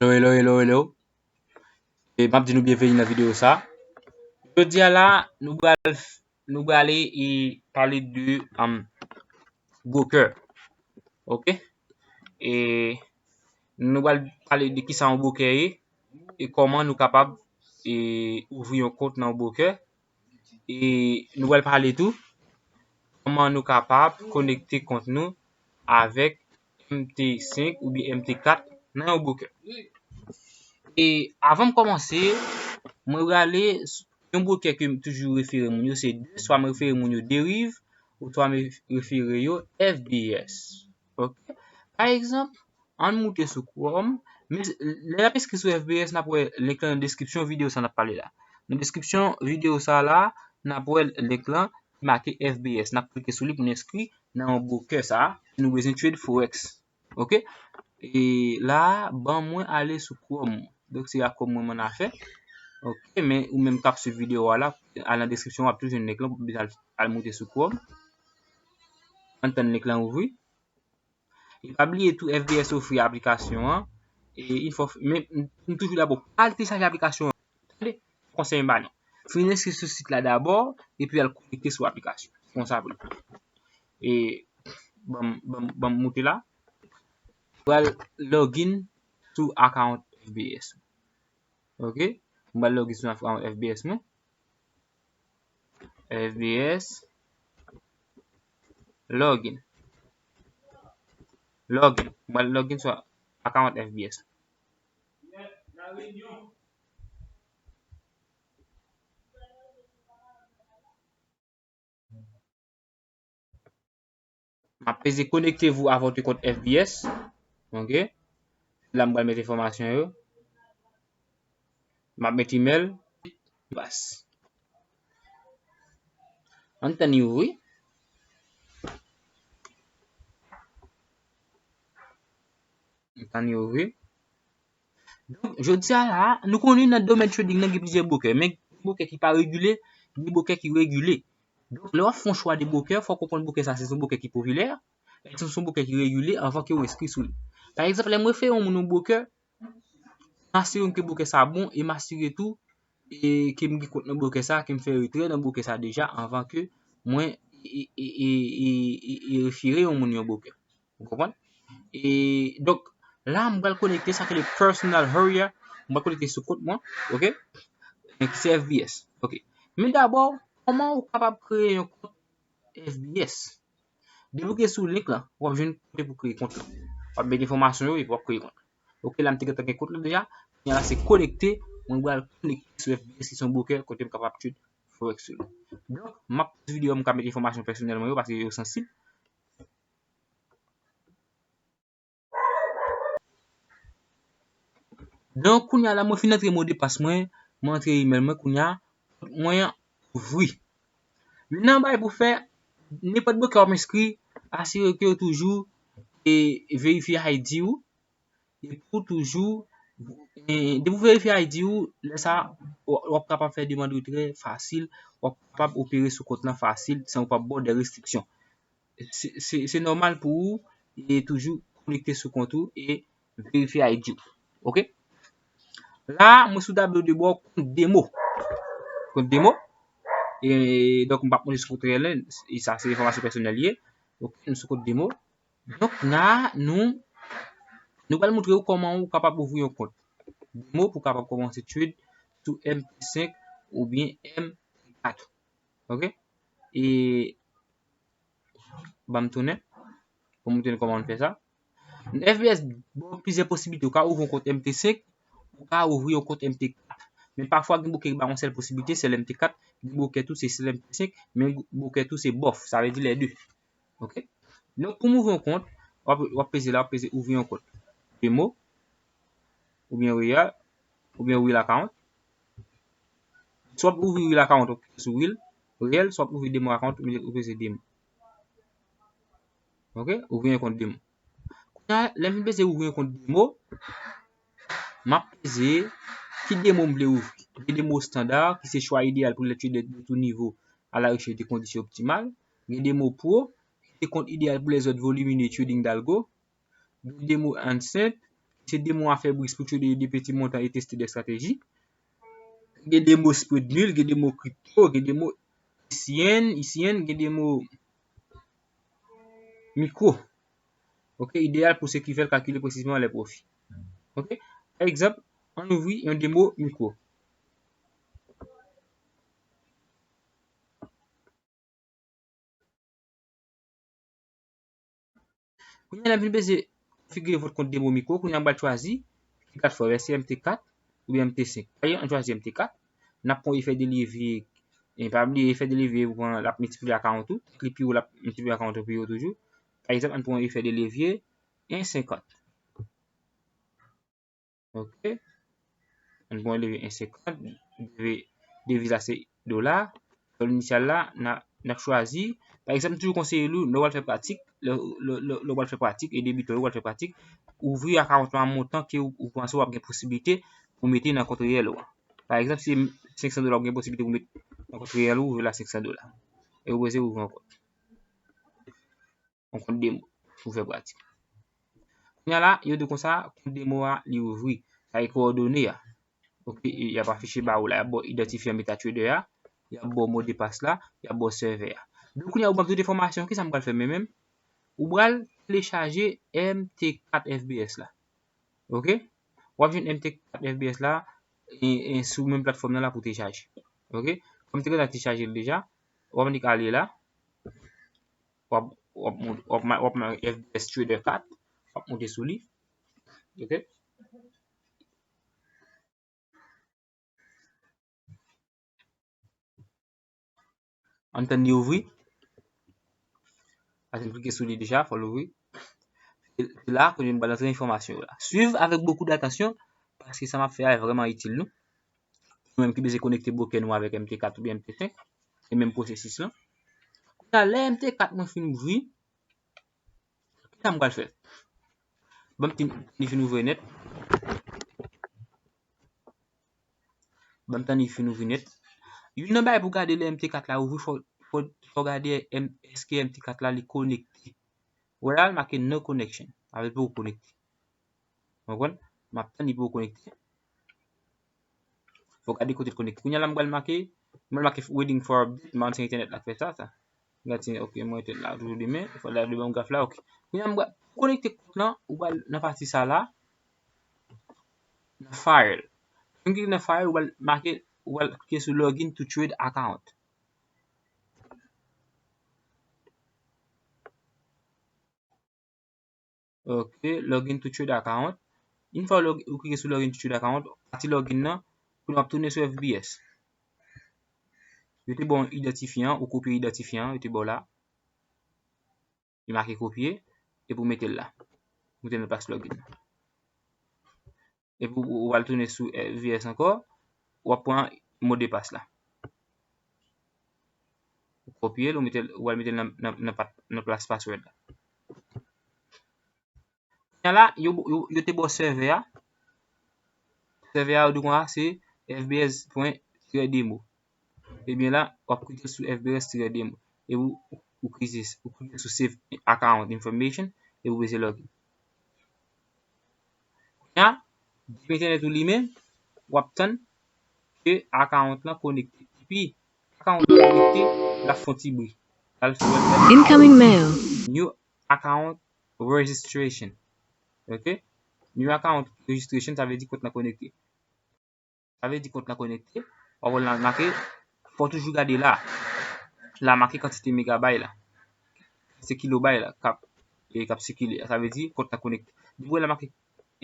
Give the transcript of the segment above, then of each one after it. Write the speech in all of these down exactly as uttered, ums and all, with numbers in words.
Hello, hello, hello, hello. E m ap di nou byenveni nan videyo sa. Jodi a la, nou pral, nou prale e pale de, um, broker. Ok? E nou pral pale de kisa yon broker ye e kòman nou kapab e ouvri yon kont nan yon broker. E nou pral pale tou kòman nou kapab konekte kont nou avèk M T senk oubyen M T kat nan yon broker. E avan m kòmanse, mwen prale s- yon broker ke m toujou refere moun yo, se de, swa m refere moun yo Deriv, oswa m refere yo F B S. Ok? Pa egzanp, ann moute sou Chrome, men lè n ap enskri sou F B S, n ap wè link lan nan deskripsyon videyo sa n ap pale la. Nan deskripsyon videyo sa la, n ap wè link lan ki make F B S. N ap klike sou li pou n enskri nan yon broker sa a, si nou bezwen trade Forex. Ok? E la, ban mwen ale sou Chrome. Donk, se a Chrome mwen m annafè. Ok, men ou menm k ap swiv videyo a la, al nan deskripsyon, w ap tou jwenn link lan, w p ap bezwen al, al moute sou Chrome. Ann tann link lan ouvri. E pa bliye tou, F B S ofri aplikasyon an. E yon fwa, men m toujou di w, al telechaje aplikasyon an. Tande, konsèy m ba nou. Fin enskri sou sit la dabò, epi al konekte sou aplikasyon. Konsa pou l. E ban m, ban m, ban m moute la. Pral login sou account F B S. Ok? M pral login sou account F B S mwen. F B S. Login. Login. M pral login sou account F B S. M ap peze connectez-vous à votre compte F B S. Ok. La, m pral met enfòmasyon yo. M ap met email. Bas. Ann tann li ouvri. Ann tann li ouvri. Donk, jodi a la, nou konnen nan domèn trading nan gen plizyè broker, men gen broker ki pa regile, gen broker ki regile. Donk, lè w ap fè yon chwa de broker, fò w konprann broker sa, se yon broker ki popilè, èske se yon broker ki regile anvan ke w enskri sou li. Pa egzanp, lè m refere yon moun yon broker, m asire m ke broker sa bon e m asire tou e ke m gen kont nan broker sa, ke m fè retrè nan broker sa deja anvan ke mwen e, e, e, e, e, e refere yon moun yon broker. Ou konprann? E donk, la, m pral konekte sa ki le personal hurrier. M pral konekte sou kont mwen, ok? Ki se F B S. Ok. Men dabò, kòman ou kapab kreye yon kont F B S? Depi w gen sou link lan, w ap jwenn kote pou kreye kont lan. W ap met enfòmasyon yo epi w ap kreye kont. Ok, la m te gentan gen kont lan deja. Kounye a la se konekte, mwen pral konekte sou F B S ki se yon broker kote m kapab trade Forex sou li. Donk, m ap poze videyo m ka met enfòmasyon pèsonèl mwen yo paske yo sansib. Donk, kounye a la, mwen fin antre modpas mwen, mwen antre email mwen, kounye a, mwen ouvri. Youn nan bagay pou fè, nenpòt broker w ap enskri, asire ke w toujou e verifye I D ou, epi w toujou, e, depi w verifye I D ou, lè sa, w, w ap kapab fè demann retrè fasil, w ap kapab opere sou kont lan fasil, san w p ap ba w de restriksyon. Se, se, se nòmal pou ou e toujou konekte sou kont ou e verifye I D ou. Ok? La, mwen sou tablo de bò kont demo. Kont demo. E donk, m p ap montre sou kont reyèl lan. E sa, se enfòmasyon pèsonèl ye. Ok, nou sou kont demo. Donk, la, nou, nou pral montre w kòman ou kapab ouvri yon kont demo pou w kapab kòmanse trade sou M T senk oubyen M T kat. Ok? E Ban m tounen pou m montre nou kòman nou fè sa. F B S ba w plizyè posiblite. Ou ka ouvri yon kont M T senk, ou ka ouvri yon kont M T kat. Men pafwa, gen broker ki ba w yon sèl posiblite, sèl M T kat. Gen broker tou, se sèl M T senk, men broker tou, se bòf. Sa vle di lè de. Ok? Donk, pou m ouvri yon kont, w ap, w ap peze la, w ap peze ouvri yon kont. Demo, oubyen real, oubyen real account. Swa w ap ouvri real account, w ap klike sou real, real, swa w ap ouvri demo account, ou peze demo. Ok, ouvri yon kont demo. Kounye a, lè m fin peze ouvri yon kont demo, m ap peze ki demo m vle ouvri. Gen demo estanda, ki se chwa ideyal pou lè trader de tout nivo à la recherche de conditions optimales. Gen demo pro, ki se kont ideyal pou lè zòt volumineux trading d'algo. Gen demo Ancient, Se de mo a fè bris pou trade de peti montan e teste de estrateji. Gen de mo spread nul, gen de mo kripto, gen de mo I C N, I C N, gen de mo mikwo. Ok, ideyal pou se ki fè l kalkile presizman lè pwofi. Ok, pa egzanp, ann ouvri yon demo mikwo. Kounye a, lè m fin peze konfigire vòt kont demo mikwo, kounye a m pral chwazi ki platfòm, èske M T kat oubyen M T senk. Pa egzanp, ann chwazi M T kat. N ap pran efè de levye, e pa bliye efè de levye, ou pran, l ap miltipliye ak karant ou, tank li pi wo, l ap miltipliye ak karant ou pi wo toujou. Pa egzanp, ann pran efè de levye, en senkant. Ok. Ann pran leve en senkant, leve deviz la se dola. Valè inisyal la, n a, n ap chwazi. Pa egzanp, m toujou konseye nou, lè w al fè pratik, lè, lè, lè, lè w al fè pratik, e debitè yo al fè pratik, ouvri akawont lan a montan ke ou, ou panse w ap gen posiblite pou mete nan kont reyèl ou an. Pa egzanp, si se senk san dola w gen posiblite pou mete nan kont reyèl ou, ouvri l a senk san dola. E ou bezwen ouvri yon kont. Yon kont demo pou fè pratik. Kounye a la, yo di konsa, kont demo a, li ouvri. Sa e kowòdone a. Ok, y ap afiche ba ou la. Y ap ba w idantifyan MetaTrader a, y ap ba w modepas la, y ap ba w sèvè a. Donk, kounye a, ou ban m tout enfòmasyon, kisa m pral fè mwen menm? Ou pral telechaje M T kat F B S la. Ok? W ap jwenn M T kat F B S la, e, e sou menm platfòm nan la pou telechaje. Ok? Kòm m te gentan telechaje l deja, w ap annik ale la. W ap, w ap, w ap, w ap, w ap F B S Trader kat, w ap monte sou li. Ok? Ann tann li ouvri. Paske m klike sou li deja, fò l ouvri. Se la, kounye a m pral rantre enfòmasyon yo la. Suiv avec beaucoup d'attention, paske sa m ap fè a vrèman itil nou. Nou menm ki bezwen konekte broker nou avèk M T kat oubyen M T senk, se menm pwosesis lan. Kounye a, lè M T kat mwen fin ouvri, kisa m pral fè? Ban m tann li fin ouvri nèt. Ban m tann li fin ouvri nèt. Youn nan bagay pou gade lè M T kat la ouvri, fò, fò, fò gade M, èske M T kat la li konekte. Wè la, l make no connection. Sa vle di poko konekte. Ou konprann? M ap tann li poko konekte. Fò gade kote l konekte. Kounye a la, m pral make, m pral make waiting for update, m pa konn si entènèt la k fè sa, sa. Gade si, ok, mwen entènèt la toujou limen, fò l ap demen graf la, ok. Kounye a, m pral konekte kont lan, ou pral nan pati sa la, nan file. Lè m klike nan file, ou pral make, ou pral klike sou login to trade account. Ok, login to trade account. Yon fwa ou log-, ou klike sou login to trade account, pati login nan, kounye a w ap tounen sou F B S. Yo te ba w idantifyan, ou kopye idantifyan, yo te ba w la. Li make kopye, epi w mete l la. Ou mete l nan plas login nan. Epi w, ou al tounen sou F B S ankò, w ap pran modpas la. Ou kopye l, ou mete l, ou al mete l nan, nan, nan pat-, nan plas password la. Kounye a la, yo, yo, yo te ba w sèvè a. Sèvè a, yo di w konsa, se F B S pwen tirè demo. Ebyen la, w ap klike sou F B S tirè demo. E ou, ou klike, ou klike sou save account information, e ou peze login. Kounye a, depi entènèt ou limen, w ap tann ke account lan konekte. Epi, account lan konekte, l ap fè yon ti bri. L al sou website. Incoming mail. New account registration. Ok? New account registration, sa vle di kont lan konekte. Sa vle di kont lan konekte. W ap wè l la make, fò w toujou gade la. La make kantite megabay la. Se kilobay la k ap, e, k ap sikile. Sa vle di kont lan konekte. Depi w wè la make,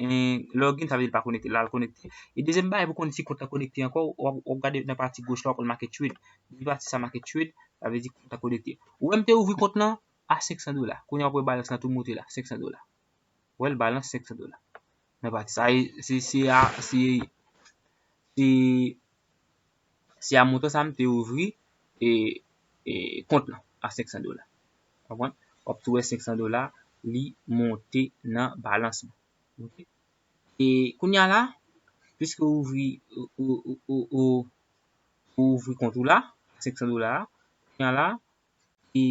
e, login, sa vle di l pa konekte. La l konekte. E dezyèm bagay pou konn si kont lan konekte ankò, w ap, w ap gade nan pati goch la, w ap wè l make trade. Depi pati sa make trade, sa vle di kont lan konekte. Ou wè m te ouvri kont lan a senk san dola. Kounye a w ap wè balans lan tou monte la, senk san dola. Wè l balans senk san dola. Nan pati sa, e, se, se a, se, se, se a montan sa m te ouvri, e, e, kont lan a senk san dola. Konprann? W ap tou wè senk san dola, li monte nan balans mwen. Ok? E kounye a la, piske ou ouvri, ou, ou, ou, ou, ou ouvri kont ou la, senk san dola a, kounye a la, e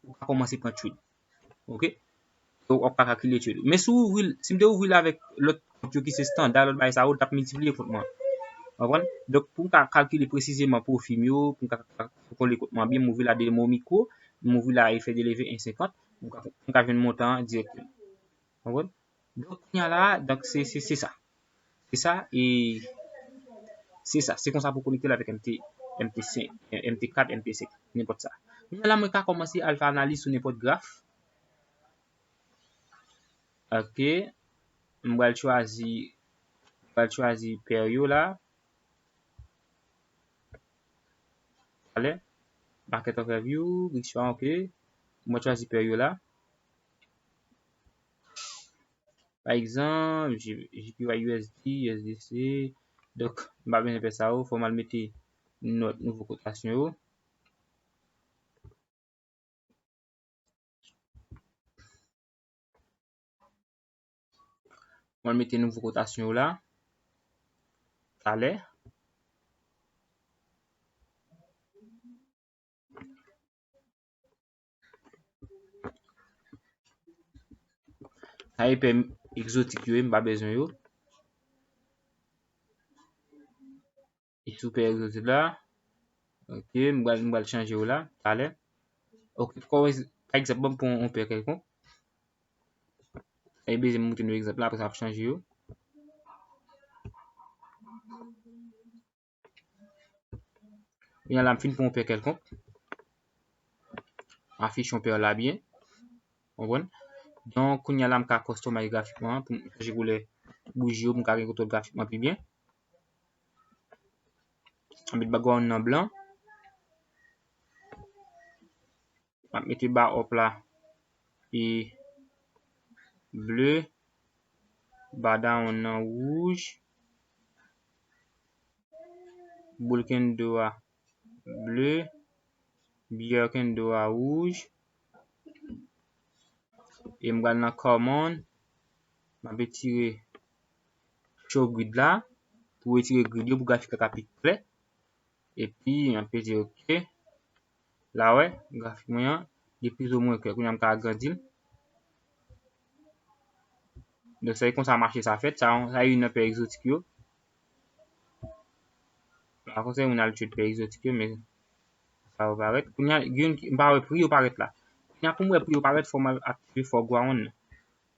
ou ka kòmanse pran trade. Ok? w ap ka kalkile trade ou. Men si w ouvri l, si m te ouvri l avèk lòt kont yo ki se estanda, lòt bagay sa yo, l t ap miltipliye kont mwen. Konprann? Donk, pou m ka kalkile presizeman pwofi m yo, pou m ka kontwole kont mwen byen, m ouvri la de mon mikwo, m ouvri la efè de leve en senkant, m ka, m ka jwenn montan an dirèkteman. Konprann? Donk, kounye a la, donk, se, se, se sa. Se sa, e se sa. Se konsa pou konekte l avèk M T, M T senk, M T kat, M T senk, nenpòt sa. Kounye a la, mwen ka kòmanse al fè analiz sou nenpòt graf. Ok. M pral chwazi, m pral chwazi pè yo la. Talè. Market overview, Richmond, ok. M pral chwazi pè yo la. Pa egzanp, J-, J P Y U S D, U S D C. Donk, m pa bezwen fè sa yo. Fò m al mete nòt nouvo kotasyon yo. Mwen mete nouvo kotasyon yo la. Talè. Sa e pè egzotik yo, m pa bezwen yo. E sou pè egzotik la. Ok, m pral, m pral chanje yo la, talè. Ok, kòm, pa egzanp, ban m pran yon pè kèlkonk. E bezwen montre nou egzanp la, apre sa, m ap chanje yo. Kounye a la, m fin pran yon pè kèlkonk. M afich yon pè la byen. Konprann? Donk, kounye a la, m ka customize grafikman an pou m chanje koulè bouji yo, pou m ka gen kontwòl grafikman pi byen. M met background nan blan. M ap mete ba up la e ble, ba down nan wouj, boul candle a ble, bear candle a wouj. E m pral nan common, m ap retire show grid la pou retire grid yo pou grafik la ka pi klè. Epi, m ap peze ok. La, wè, grafik mwen an, li plizoumwen klè. Kounye a, m ka agrandi l. Donk, se konsa mache sa fèt. Sa, sa youn nan pè egzotik yo. M pa konseye moun al trade pè egzotik yo, men sa yo parèt. Kounye a, gen youn ki, m pa wè pri yo parèt la. Kounye a, pou m wè pri yo parèt, fò m al aktive foreground nan.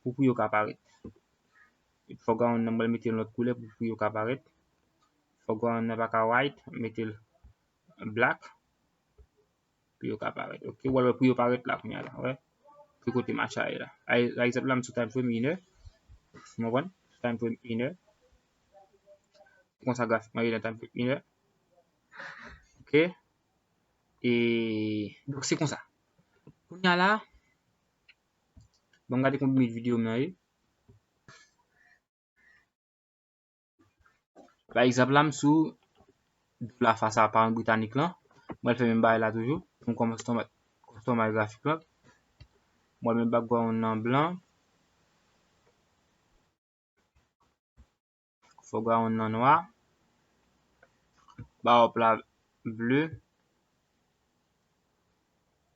Pou pri yo ka parèt. Foreground nan, m pral mete yon lòt koulè pou pri yo ka parèt. Foreground nan pa ka white, m mete l black. Pri yo ka parèt. Ok, w al wè pri yo parèt la kounye a la, wè. Ki kote mache a ye la. Pa, pa egzanp la, m sou time frame inè. Ou konprann? Sou time frame inè. Konsa grafik mwen ye nan time frame inè. Ok. E, donk, se konsa. Kounye a la, bon, gade konbyen minit videyo m nan ye. Pa egzanp, la, m sou dola fas a pound britanik lan. Mwen fè menm bagay la toujou. Pou m kòmanse customize grafik lan. Mwen met background nan blan. Foreground nan nwa. Ba up la ble.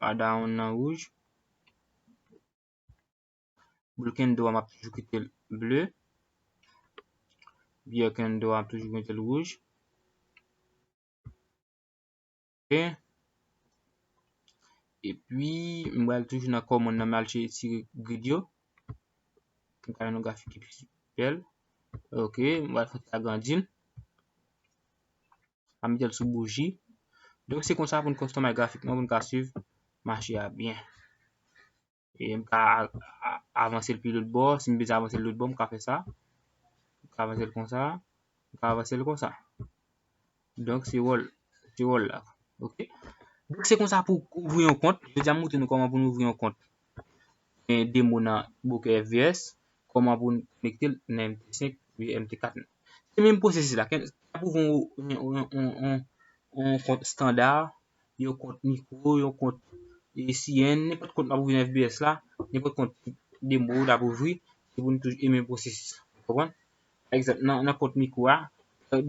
Ba down nan wouj. Boul candle a, m ap toujou kite l ble. Bear candle a, m ap toujou kite l wouj. Ok. Epi, m pral toujou nan common nan, m al retire grid yo. Pou m ka jwenn yon grafik ki pi bèl. Ok, m pral fè sa agrandi l. M ap mete l sou bouji. Donk, se konsa pou n customize grafik lan, pou n ka swiv mache a byen. E m ka a-, a-, avanse l pi lòt bò. Si m bezwen avanse l lòt bò, m ka fè sa. M ka avanse l konsa. M ka avanse l konsa. Donk, se wòl, se wòl la. Ok? Donk, se konsa pou ouvri yon kont. Jodi a, m montre nou kòman pou nou ouvri yon kont. Gen demo nan Broker F V S. Kòman pou nou konekte l nan M T senk, M T kat. Se menm pwosesis la. Kè, kè pou ouvri yon, yon, yon, yon, yon kont estanda, yon kont mikwo, yon kont A C N, nenpòt kont m ap ouvri nan F B S la, nenpòt kont demo w t ap ouvri, se pou nou toujou e menm pwosesis la. Konprann? Pa egzanp, nan, nan kont mikwo a,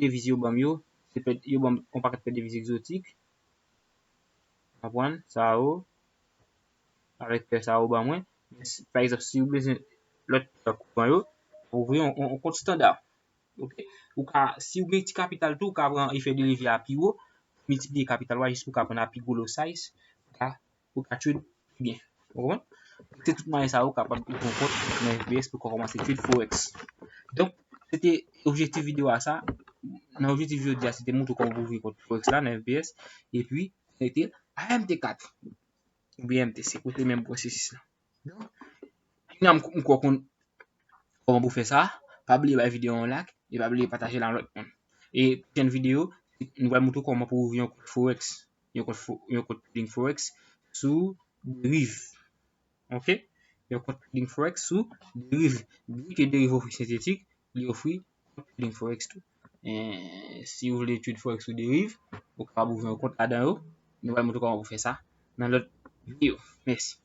deviz yo ban m yo, se pè, yo ban m yon pakèt pè deviz egzotik. Konprann? Sa yo, avèk pè sa yo ban mwen. Men si, pa egzanp, si w bezwen lòt kouran yo, ou ouvri yon, yon, yon kont estanda. Ok? Ou ka, si w gen ti kapital tou, ou ka pran efè de levye a pi wo, miltipliye kapital ou a jis pou w ka pran a pi gwo lot size, ou ka, ou ka trade pi byen. Ou konprann? Se tout mannyè sa ou kapab ouvri yon kont nan F B S pou w kòmanse trade Forex. Donk, se te objektif videyo a sa. Nan objektif jodi a, se te montre w kòman pou ouvri kont Forex la nan F B S. Epi, se te A M T kat oubyen M T C, kote menm pwosesis la. Donk, kounya m, m kwè w konn kòman pou fè sa. Pa bliye bay videyo a yon like e pa bliye pataje l a lòt moun. E pwochèn videyo, nou pral montre w kòman pou ouvri yon kont Forex, yon kont, fo- yon kont trading Forex sou Deriv. Ok? Yon kont trading Forex sou Deriv. Byen ke Deriv ofri sentetik, li ofri kont trading Forex tou. E si w vle trade Forex sou Deriv, ou kapab ouvri yon kont ladan yo. Nou pral montre w kòman pou fè sa nan lòt videyo. Mèsi.